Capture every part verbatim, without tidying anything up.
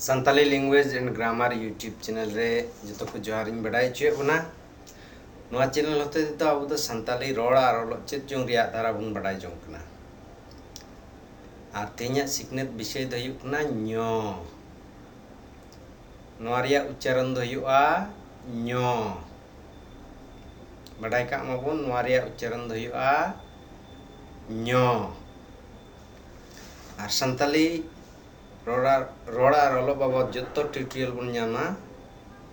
Santali Language and Grammar YouTube channel ᱨᱮ ᱡᱚᱛᱚ ᱠᱚ ᱡᱚᱦᱟᱨ ᱤᱧ ᱵᱟᱰᱟᱭ ᱦᱚᱪᱚᱭᱮᱫ ᱵᱚᱱᱟ᱾ ᱱᱚᱣᱟ channel ᱦᱚᱛᱮ ᱛᱮᱫᱚ ᱟᱵᱚ ᱫᱚ ᱥᱟᱱᱛᱟᱞᱤ ᱨᱚᱲ ᱟᱨ ᱚᱞᱚᱜ ᱪᱮᱫ ᱡᱚᱝ ᱨᱮᱭᱟᱜ ᱫᱷᱟᱨᱟ ᱵᱚᱱ ᱵᱟᱰᱟᱭ ᱡᱚᱝ ᱠᱟᱱᱟ᱾ ᱟᱨ ᱛᱮᱦᱮᱧᱟᱜ ᱥᱤᱠᱷᱱᱟᱹᱛ ᱵᱤᱥᱚᱭ ᱫᱚ ᱦᱩᱭᱩᱜ ᱠᱟᱱᱟ ᱧᱚ᱾ ᱱᱚᱣᱟ ᱨᱮᱭᱟᱜ ᱩᱪᱪᱟᱨᱚᱱ ᱫᱚ ᱦᱩᱭᱩᱜᱼᱟ ᱧᱚ᱾ ᱵᱟᱰᱟᱭ ᱠᱟᱜ ᱢᱟᱵᱚᱱ, ᱱᱚᱣᱟ ᱨᱮᱭᱟᱜ ᱩᱪᱪᱟᱨᱚᱱ ᱫᱚ ᱦᱩᱭᱩᱜᱼᱟ ᱧᱚ᱾ ᱟᱨ ᱥᱟᱱᱛᱟᱞᱤ ᱨᱚᱲ ᱟᱨ, ᱨᱚᱲ ᱟᱨ ᱚᱞᱚᱜ ᱵᱟᱵᱚᱫ ᱡᱚᱛᱚ tutorial ᱵᱚᱱ ᱧᱟᱢᱟ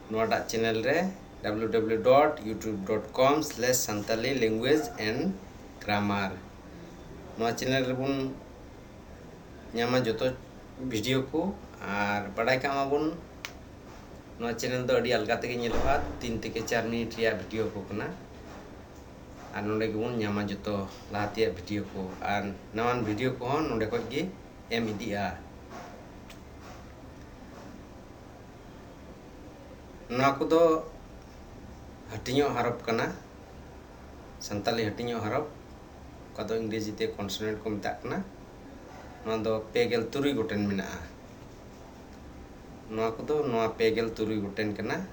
ᱱᱚᱣᱟᱴᱟᱜ channel ᱨᱮ, www.youtube.com/santali language and grammar᱾ ᱱᱚᱣᱟ channel ᱨᱮᱵᱚᱱ ᱧᱟᱢᱟ ᱡᱚᱛᱚ video ᱠᱚ᱾ ᱟᱨ ᱵᱟᱰᱟᱭ ᱠᱟᱜ ᱢᱟᱵᱚᱱ, ᱱᱚᱣᱟ channel ᱫᱚ ᱟᱹᱰᱤ ᱟᱞᱜᱟ ᱛᱮᱜᱮ ᱧᱮᱞᱚᱜᱼᱟ, ᱛᱤᱱ ᱛᱷᱮᱠᱮ ᱪᱟᱨ ᱢᱤᱱᱤᱴ ᱨᱮᱭᱟᱜ video ᱠᱚ ᱠᱟᱱᱟ᱾ ᱟᱨ ᱱᱚᱰᱮ ᱜᱮᱵᱚᱱ ᱧᱟᱢᱟ ᱡᱚᱛᱚ ᱞᱟᱦᱟ ᱛᱮᱭᱟᱜ video ᱠᱚ, ᱟᱨ ᱱᱟᱣᱟᱱ video ᱠᱚᱦᱚᱸ ᱱᱚᱰᱮ ᱠᱷᱚᱡ ᱜᱮ ᱮᱢ ᱤᱫᱤᱜᱼᱟ᱾ ᱱᱚᱣᱟ ᱠᱚᱫᱚ ᱦᱟᱹᱴᱤᱧᱚᱜ ᱦᱟᱨᱚᱯ ᱠᱟᱱᱟ, ᱥᱟᱱᱛᱟᱞᱤ ᱦᱟᱹᱴᱤᱧᱚᱜ ᱦᱟᱨᱚᱯ, ᱚᱠᱟ ᱫᱚ ᱤᱝᱨᱮᱡᱤ ᱛᱮ consonant ᱠᱚ ᱢᱮᱛᱟᱜ ᱠᱟᱱᱟ᱾ ᱱᱚᱣᱟ ᱫᱚ ᱯᱮ ᱜᱮᱞ ᱛᱩᱨᱩᱭ ᱜᱚᱴᱮᱱ ᱢᱮᱱᱟᱜᱼᱟ᱾ ᱱᱚᱣᱟ ᱠᱚᱫᱚ ᱱᱚᱣᱟ ᱯᱮ ᱜᱮᱞ ᱛᱩᱨᱩᱭ ᱜᱚᱴᱮᱱ ᱠᱟᱱᱟ᱾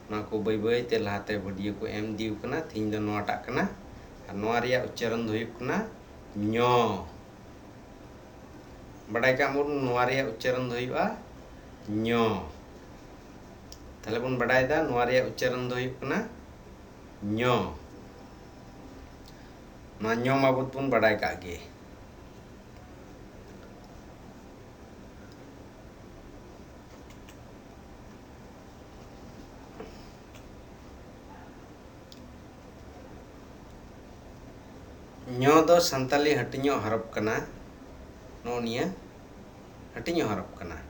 ᱱᱚᱣᱟ ᱠᱚ ᱵᱟᱹᱭ ᱵᱟᱹᱭ ᱛᱮ ᱞᱟᱦᱟᱛᱮ video ᱠᱚ ᱮᱢ ᱤᱫᱤ ᱠᱟᱱᱟ᱾ ᱛᱮᱦᱮᱧ ᱫᱚ ᱱᱚᱣᱟᱴᱟᱜ ᱠᱟᱱᱟ᱾ ᱟᱨ ᱱᱚᱣᱟ ᱨᱮᱭᱟᱜ ᱩᱪᱪᱟᱨᱚᱱ ᱫᱚ ᱦᱩᱭᱩᱜ ᱠᱟᱱᱟ ᱧᱚ᱾ ᱵᱟᱰᱟᱭ ᱠᱟᱜ ᱵᱚᱱ, ᱱᱚᱣᱟ ᱨᱮᱭᱟᱜ ᱩᱪᱪᱟᱨᱚᱱ ᱫᱚ ᱦᱩᱭᱩᱜᱼᱟ ᱧᱚ᱾ ᱛᱟᱦᱞᱮ ᱵᱚᱱ ᱵᱟᱰᱟᱭ ᱫᱟ, ᱱᱚᱣᱟ ᱨᱮᱭᱟᱜ ᱩᱪᱪᱟᱨᱚᱱ ᱫᱚ ᱦᱩᱭᱩᱜ ᱠᱟᱱᱟ ᱧᱚ᱾ ᱱᱚᱣᱟ ᱧᱚ ᱢᱟᱵᱚᱛ ᱵᱚᱱ ᱵᱟᱰᱟᱭ ᱠᱟᱜ ᱜᱮ᱾ ᱧᱚ ᱫᱚ ᱥᱟᱱᱛᱟᱞᱤ ᱦᱟᱹᱴᱤᱧᱚᱜ ᱦᱟᱨᱚᱯ ᱠᱟᱱᱟ᱾ ᱱᱚᱜᱼᱚ ᱱᱤᱭᱟᱹ ᱦᱟᱹᱴᱤᱧᱚᱜ ᱦᱟᱨᱚᱯ ᱠᱟᱱᱟ᱾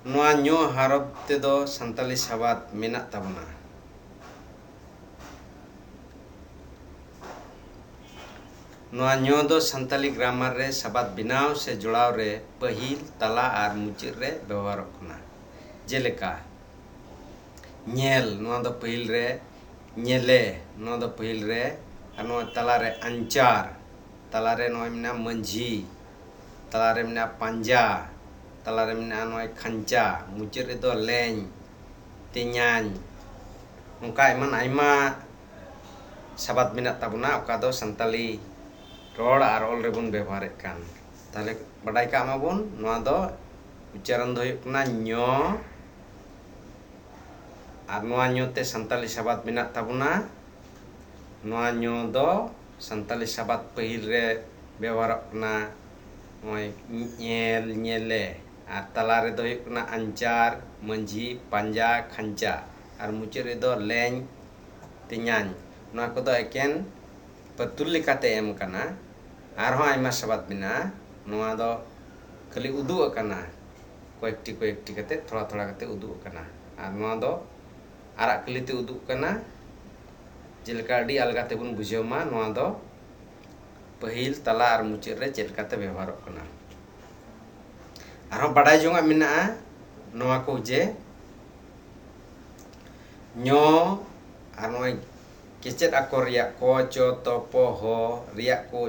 ᱱᱚᱣᱟ ᱧᱚ ᱦᱟᱨᱚᱯ ᱛᱮᱫᱚ ᱥᱟᱱᱛᱟᱞᱤ ᱥᱟᱵᱟᱫ ᱢᱮᱱᱟᱜ ᱛᱟᱵᱚᱱᱟ᱾ ᱱᱚᱣᱟ ᱧᱚ ᱫᱚ ᱥᱟᱱᱛᱟᱞᱤ grammar ᱨᱮ ᱥᱟᱵᱟᱫ ᱵᱮᱱᱟᱣ ᱥᱮ ᱡᱚᱲᱟᱣ ᱨᱮ ᱯᱟᱹᱦᱤᱞ, ᱛᱟᱞᱟ ᱟᱨ ᱢᱩᱪᱟᱹᱫ ᱨᱮ ᱵᱮᱣᱦᱟᱨᱚᱜ ᱠᱟᱱᱟ᱾ ᱡᱮᱞᱮᱠᱟ, ᱧᱮᱞ, ᱱᱚᱣᱟ ᱫᱚ ᱯᱟᱹᱦᱤᱞ ᱨᱮ, ᱧᱮᱞᱮ, ᱱᱚᱣᱟ ᱫᱚ ᱯᱟᱹᱦᱤᱞ ᱨᱮ, ᱟᱨ ᱱᱚᱣᱟ ᱛᱟᱞᱟ ᱨᱮ ᱟᱧᱪᱟᱨ, ᱛᱟᱞᱟ ᱨᱮ ᱱᱚᱜᱼᱚᱭ ᱢᱮᱱᱟᱜᱼᱟ ᱢᱟᱹᱡᱷᱤ, ᱛᱟᱞᱟᱨᱮ ᱢᱮᱱᱟᱜᱼᱟ ᱯᱟᱸᱡᱟ, ᱛᱟᱞᱟᱨᱮ ᱢᱮᱱᱟᱜᱼᱟ ᱱᱚᱜᱼᱚᱭ ᱠᱷᱟᱧᱪᱟ, ᱢᱩᱪᱟᱹᱫ ᱨᱮᱫᱚ ᱞᱮᱧ, ᱛᱮᱧᱟᱧ, ᱱᱚᱝᱠᱟ ᱮᱢᱟᱱ ᱟᱭᱢᱟ ᱥᱟᱵᱟᱫ ᱢᱮᱱᱟᱜ ᱛᱟᱵᱚᱱᱟ, ᱚᱠᱟ ᱫᱚ ᱥᱟᱱᱛᱟᱞᱤ ᱨᱚᱲ ᱟᱨ ᱚᱞ ᱨᱮᱵᱚᱱ ᱵᱮᱵᱚᱦᱟᱨᱮᱫ ᱠᱟᱱ᱾ ᱛᱟᱦᱞᱮ ᱵᱟᱰᱟᱭ ᱠᱟᱜ ᱢᱟᱵᱚᱱ, ᱱᱚᱣᱟ ᱫᱚ ᱩᱪᱪᱟᱨᱚᱱ ᱫᱚ ᱦᱩᱭᱩᱜ ᱠᱟᱱᱟ ᱧᱚ, ᱟᱨ ᱱᱚᱣᱟ ᱧᱚ ᱛᱮ ᱥᱟᱱᱛᱟᱞᱤ ᱥᱟᱵᱟᱫ ᱢᱮᱱᱟᱜ ᱛᱟᱵᱚᱱᱟ᱾ ᱱᱚᱣᱟ ᱧᱚ ᱫᱚ ᱥᱟᱱᱛᱟᱞᱤ ᱥᱟᱵᱟᱫ ᱯᱟᱹᱦᱤᱞ ᱨᱮ ᱵᱮᱵᱚᱦᱟᱨᱚᱜ ᱠᱟᱱᱟ ᱱᱚᱜᱼᱚᱭ ᱧᱮᱞ, ᱧᱮᱞᱮ, ᱟᱨ ᱛᱟᱞᱟ ᱨᱮᱫᱚ ᱦᱩᱭᱩᱜ ᱠᱟᱱᱟ ᱟᱧᱪᱟᱨ, ᱢᱟᱹᱡᱷᱤ, ᱯᱟᱸᱡᱟ, ᱠᱷᱟᱧᱪᱟ, ᱟᱨ ᱢᱩᱪᱟᱹᱫ ᱨᱮᱫᱚ ᱞᱮᱧ, ᱛᱮᱧᱟᱧ᱾ ᱱᱚᱣᱟ ᱠᱚᱫᱚ ᱮᱠᱮᱱ ᱯᱟᱹᱛᱩᱞ ᱞᱮᱠᱟᱛᱮ ᱮᱢ ᱠᱟᱱᱟ᱾ ᱟᱨᱦᱚᱸ ᱟᱭᱢᱟ ᱥᱟᱵᱟᱫ ᱢᱮᱱᱟᱜᱼᱟ, ᱱᱚᱣᱟ ᱫᱚ ᱠᱷᱟᱹᱞᱤ ᱩᱫᱩᱜ ᱟᱠᱟᱱᱟ, ᱠᱚᱭᱮᱠᱴᱤ ᱠᱚᱭᱮᱠᱴᱤ ᱠᱟᱛᱮ, ᱛᱷᱚᱲᱟ ᱛᱷᱚᱲᱟ ᱠᱟᱛᱮ ᱩᱫᱩᱜ ᱟᱠᱟᱱᱟ᱾ ᱟᱨ ᱱᱚᱣᱟ ᱫᱚ ᱟᱨᱟᱜ ᱠᱟᱹᱞᱤ ᱛᱮ ᱩᱫᱩᱜ ᱠᱟᱱᱟ, ᱡᱮᱞᱮᱠᱟ ᱟᱹᱰᱤ ᱟᱞᱜᱟ ᱛᱮᱵᱚᱱ ᱵᱩᱡᱷᱟᱹᱣ ᱢᱟ ᱱᱚᱣᱟ ᱫᱚ ᱯᱟᱹᱦᱤᱞ, ᱛᱟᱞᱟ ᱟᱨ ᱢᱩᱪᱟᱹᱫ ᱨᱮ ᱪᱮᱫ ᱞᱮᱠᱟᱛᱮ ᱵᱮᱣᱦᱟᱨᱚᱜ ᱠᱟᱱᱟ᱾ ᱟᱨᱦᱚᱸ ᱵᱟᱰᱟᱭ ᱡᱚᱝᱟᱜ ᱢᱮᱱᱟᱜᱼᱟ ᱱᱚᱣᱟ ᱠᱚ ᱡᱮ ᱧᱚ ᱟᱨ ᱱᱚᱜᱼᱚᱭ ᱠᱮᱪᱮᱫ ᱟᱠᱷᱚᱨ ᱨᱮᱭᱟᱜ ᱠᱚ, ᱪᱚ, ᱛᱚ, ᱯᱚ, ᱦᱚ ᱨᱮᱭᱟᱜ ᱠᱚ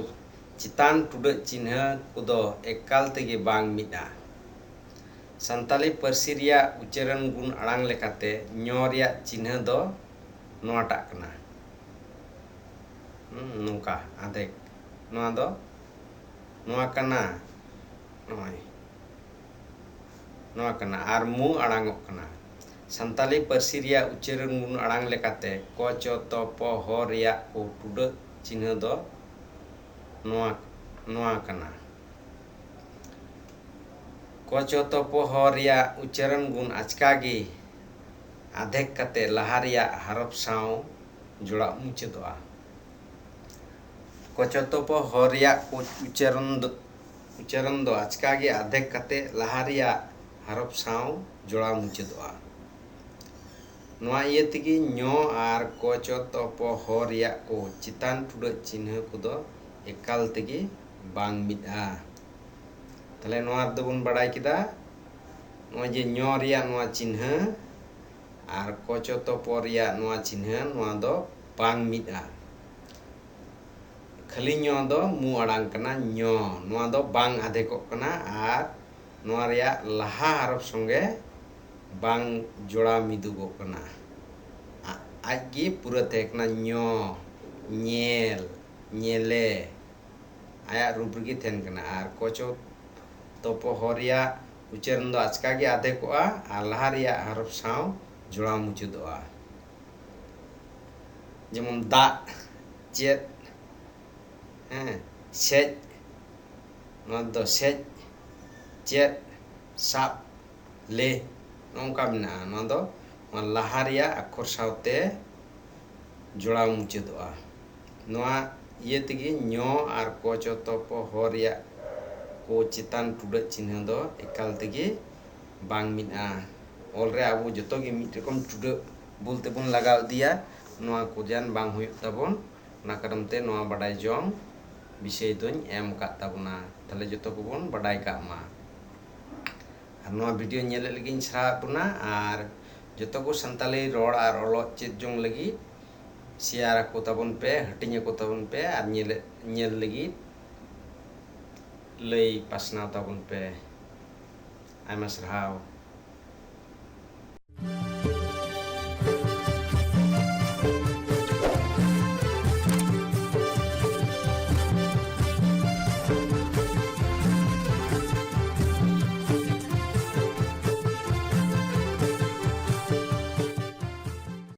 ᱪᱮᱛᱟᱱ ᱴᱩᱰᱟᱹᱜ ᱪᱤᱱᱦᱟᱹ ᱠᱚᱫᱚ ᱮᱠᱟᱞ ᱛᱮᱜᱮ ᱵᱟᱝ ᱢᱤᱫᱼᱟ᱾ ᱥᱟᱱᱛᱟᱞᱤ ᱯᱟᱹᱨᱥᱤ ᱨᱮᱭᱟᱜ ᱩᱪᱪᱟᱨᱚᱱ ᱜᱩᱱ ᱟᱲᱟᱝ ᱞᱮᱠᱟᱛᱮ ᱧᱚ ᱨᱮᱭᱟᱜ ᱪᱤᱱᱦᱟᱹ ᱫᱚ ᱱᱚᱣᱟᱴᱟᱜ ᱠᱟᱱᱟ᱾ ᱦᱩᱸ, ᱱᱚᱝᱠᱟ ᱟᱫᱷᱮᱠ᱾ ᱱᱚᱣᱟ ᱫᱚ ᱱᱚᱣᱟ ᱠᱟᱱᱟ, ᱱᱚᱜᱼᱚᱭ ᱱᱚᱣᱟ ᱠᱟᱱᱟ, ᱟᱨ ᱢᱩ ᱟᱲᱟᱝᱚᱜ ᱠᱟᱱᱟ᱾ ᱥᱟᱱᱛᱟᱞᱤ ᱯᱟᱹᱨᱥᱤ ᱨᱮᱭᱟᱜ ᱩᱪᱪᱟᱨᱚᱱ ᱜᱩᱱ ᱟᱲᱟᱝ ᱞᱮᱠᱟᱛᱮ ᱠᱚ, ᱪᱚ, ᱛᱚ, ᱯᱚ, ᱦᱚ ᱨᱮᱭᱟᱜ ᱠᱚ ᱴᱩᱰᱟᱹᱜ ᱪᱤᱱᱦᱟᱹ ᱫᱚ ᱱᱚᱣᱟ, ᱱᱚᱣᱟ ᱠᱟᱱᱟ᱾ ᱠᱚ, ᱪᱚ, ᱛᱚ, ᱯᱚ, ᱦᱚ ᱨᱮᱭᱟᱜ ᱩᱪᱪᱟᱨᱚᱱ ᱜᱩᱱ ᱟᱪᱠᱟ ᱜᱮ ᱟᱫᱷᱮᱠ ᱠᱟᱛᱮ ᱞᱟᱦᱟ ᱨᱮᱭᱟᱜ ᱦᱟᱨᱚᱯ ᱥᱟᱶ ᱡᱚᱲᱟᱣ ᱢᱩᱪᱟᱹᱫᱚᱜᱼᱟ᱾ ᱠᱚ, ᱪᱚ, ᱛᱚ, ᱯᱚ, ᱦᱚ ᱨᱮᱭᱟᱜ ᱠᱚ ᱩᱪᱪᱟᱨᱚᱱ ᱫᱚ, ᱩᱪᱪᱟᱨᱚᱱ ᱫᱚ ᱟᱪᱠᱟ ᱜᱮ ᱟᱫᱷᱮᱠ ᱠᱟᱛᱮ ᱞᱟᱦᱟ ᱨᱮᱭᱟᱜ ᱦᱟᱨᱚᱯ ᱥᱟᱶ ᱡᱚᱲᱟᱣ ᱢᱩᱪᱟᱹᱫᱚᱜᱼᱟ᱾ ᱱᱚᱣᱟ ᱤᱭᱟᱹ ᱛᱮᱜᱮ ᱧᱚ ᱟᱨ ᱠᱚ, ᱪᱚ, ᱛᱚ, ᱯᱚ, ᱦᱚ ᱨᱮᱭᱟᱜ ᱠᱚ ᱪᱮᱛᱟᱱ ᱴᱩᱰᱟᱹᱜ ᱪᱤᱱᱦᱟᱹ ᱠᱚᱫᱚ ᱮᱠᱟᱞ ᱛᱮᱜᱮ ᱵᱟᱝ ᱢᱤᱫᱼᱟ᱾ ᱛᱟᱦᱞᱮ ᱱᱚᱣᱟ ᱨᱮᱫᱚ ᱵᱚᱱ ᱵᱟᱲᱟᱭ ᱠᱮᱫᱟ ᱱᱚᱜᱼᱚᱭ ᱡᱮ ᱧᱚ ᱨᱮᱭᱟᱜ ᱱᱚᱣᱟ ᱪᱤᱱᱦᱟᱹ ᱟᱨ ᱠᱚ, ᱪᱚ, ᱛᱚ, ᱯᱚ ᱨᱮᱭᱟᱜ ᱱᱚᱣᱟ ᱪᱤᱱᱦᱟᱹ, ᱱᱚᱣᱟ ᱫᱚ ᱵᱟᱝ ᱢᱤᱫᱼᱟ᱾ ᱠᱷᱟᱹᱞᱤ ᱧᱚ ᱫᱚ ᱢᱩ ᱟᱲᱟᱝ ᱠᱟᱱᱟ, ᱧᱚ᱾ ᱱᱚᱣᱟ ᱫᱚ ᱵᱟᱝ ᱟᱫᱷᱮᱠᱚᱜ ᱠᱟᱱᱟ ᱟᱨ ᱱᱚᱣᱟ ᱨᱮᱭᱟᱜ ᱞᱟᱦᱟ ᱦᱚᱨᱚᱯ ᱥᱚᱸᱜᱮ ᱵᱟᱝ ᱡᱚᱲᱟᱣ ᱢᱤᱫᱩᱜᱚᱜ ᱠᱟᱱᱟ᱾ ᱟ-, ᱟᱡ ᱜᱮ ᱯᱩᱨᱟᱹ ᱛᱟᱦᱮᱸ ᱠᱟᱱᱟ ᱧᱚ, ᱧᱮᱞ, ᱧᱮᱞᱮ᱾ ᱟᱭᱟᱜ ᱨᱩᱯ ᱨᱮᱜᱮ ᱛᱟᱦᱮᱱ ᱠᱟᱱᱟ᱾ ᱟᱨ ᱠᱚᱪᱚ ᱛᱚᱯᱚ ᱦᱚ ᱨᱮᱭᱟᱜ ᱩᱪᱪᱟᱨᱚᱱ ᱫᱚ ᱟᱪᱠᱟ ᱜᱮ ᱟᱫᱷᱮᱠᱚᱜᱼᱟ ᱟᱨ ᱞᱟᱦᱟ ᱨᱮᱭᱟᱜ ᱦᱚᱨᱚᱯ ᱥᱟᱶ ᱡᱚᱲᱟᱣ ᱢᱩᱪᱟᱹᱫᱚᱜᱼᱟ᱾ ᱡᱮᱢᱚᱱ ᱫᱟᱜ, ᱪᱮᱫ, ᱦᱮᱸ, ᱥᱮᱡ, ᱱᱚᱣᱟ ᱫᱚ ᱥᱮᱡ, ᱪᱮᱫ, ᱥᱟᱵ, ᱞᱮ, ᱱᱚᱝᱠᱟ ᱢᱮᱱᱟᱜᱼᱟ᱾ ᱱᱚᱣᱟ ᱫᱚ ᱱᱚᱣᱟ ᱞᱟᱦᱟ ᱨᱮᱭᱟᱜ ᱟᱠᱷᱚᱨ ᱥᱟᱶᱛᱮ ᱡᱚᱲᱟᱣ ᱢᱩᱪᱟᱹᱫᱚᱜᱼᱟ᱾ ᱱᱚᱣᱟ ᱤᱭᱟᱹ ᱛᱮᱜᱮ ᱧᱚ ᱟᱨ ᱠᱚ ᱪᱚ ᱛᱚ ᱯᱚ ᱦᱚ ᱨᱮᱭᱟᱜ ᱠᱚ ᱪᱮᱛᱟᱱ ᱴᱩᱰᱟᱹᱜ ᱪᱤᱱᱦᱟᱹ ᱫᱚ ᱮᱠᱟᱞ ᱛᱮᱜᱮ ᱵᱟᱝ ᱢᱤᱫᱼᱟ᱾ ᱚᱞ ᱨᱮ ᱟᱵᱚ ᱡᱚᱛᱚ ᱜᱮ ᱢᱤᱫ ᱨᱚᱠᱚᱢ ᱴᱩᱰᱟᱹᱜ ᱵᱩᱞ ᱛᱮᱵᱚᱱ ᱞᱟᱜᱟᱣ ᱤᱫᱤᱭᱟ, ᱱᱚᱣᱟ ᱠᱚ ᱡᱟᱱ ᱵᱟᱝ ᱦᱩᱭᱩᱜ ᱛᱟᱵᱚᱱ᱾ ᱚᱱᱟ ᱠᱟᱨᱚᱱ ᱛᱮ ᱱᱚᱣᱟ ᱵᱟᱰᱟᱭ ᱡᱚᱝ ᱵᱤᱥᱚᱭ ᱫᱚᱧ ᱮᱢ ᱟᱠᱟᱫ ᱛᱟᱵᱚᱱᱟ᱾ ᱛᱟᱦᱞᱮ ᱡᱚᱛᱚ ᱠᱚᱵᱚᱱ ᱵᱟᱰᱟᱭ ᱠᱟᱜ ᱢᱟ᱾ ᱟᱨ ᱱᱚᱣᱟ ᱵᱷᱤᱰᱤᱭᱳ ᱧᱮᱞᱮᱫ ᱞᱟᱹᱜᱤᱫ ᱤᱧ ᱥᱟᱨᱦᱟᱣᱮᱫ ᱵᱚᱱᱟ᱾ ᱟᱨ ᱡᱚᱛᱚ ᱠᱚ ᱥᱟᱱᱛᱟᱞᱤ ᱨᱚᱲ ᱟᱨ ᱚᱞᱚᱜ ᱪᱮᱫ ᱡᱚᱝ ᱞᱟᱹᱜᱤᱫ ᱥᱮᱭᱟᱨ ᱟᱠᱚ ᱛᱟᱵᱚᱱ ᱯᱮ, ᱦᱟᱹᱴᱤᱧ ᱟᱠᱚ ᱛᱟᱵᱚᱱ ᱯᱮ ᱟᱨ ᱧᱮᱞᱮᱫ, ᱧᱮᱞ ᱞᱟᱹᱜᱤᱫ ᱞᱟᱹᱭ ᱯᱟᱥᱱᱟᱣ ᱛᱟᱵᱚᱱ ᱯᱮ᱾ ᱟᱭᱢᱟ ᱥᱟᱨᱦᱟᱣ᱾